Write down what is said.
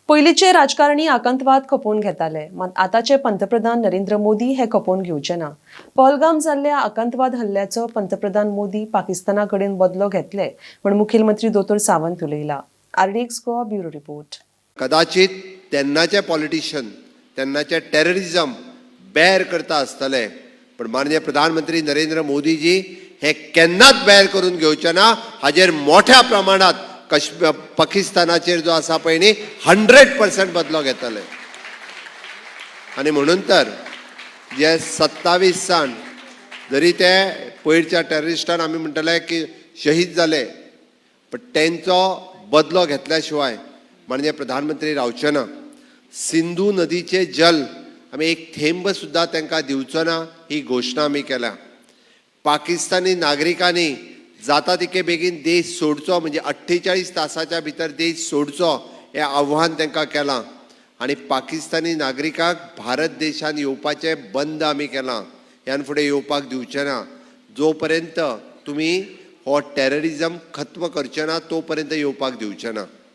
पयलींचे राजकारणी आकांतवाद खपोवन घेताले, मात आतांचे पंतप्रधान नरेंद्र मोदी हे खपोवन घेवचे ना. पहलगाम जाल्ल्या आकांतवाद हल्ल्याचो पंतप्रधान मोदी पाकिस्ताना कडेन बदलो घेतले म्हूण मुखेलमंत्री दोतोर सावंत उलयला. RDX Goa, bureau report. कदाचित तेन्नाचे पॉलिटिशियन, तेन्नाचे टेररिझम बेर करता आसतले, पण माननीय प्रधानमंत्री नरेंद्र मोदीजी हे केन्नाच बेर करून घेवचे ना. हाजेर मोठ्या प्रमाणात पाकिस्तानाचेर जो आसा पळय न्ही, 100% बदलो घेतले. आनी म्हणून तर जे 27 जाण जरी ते पयरच्या टेररिस्टान आमी म्हणटले की शहीद जाले, पण तेंचो बदलो घेतल्या शिवाय माननीय प्रधानमंत्री रावचे ना. सिंधू नदीचे जल आमी एक थेंब सुद्दां तांकां दिवचो ना, ही घोशणा आमी केल्या. पाकिस्तानी नागरिकांनी जाता तितके बेगीन देश सोडचो, म्हणजे 48 तासाच्या भितर देश सोडचो, हें आव्हान तांकां केलां. आनी पाकिस्तानी नागरिकांक भारत देशान येवपाचें बंद आमी केलां. ह्यान फुडें येवपाक दिवचें ना. जो पर्यंत तुमी हो टेररिजम खत्म करचे ना, तो पर्यंत येवपाक दिवचें ना.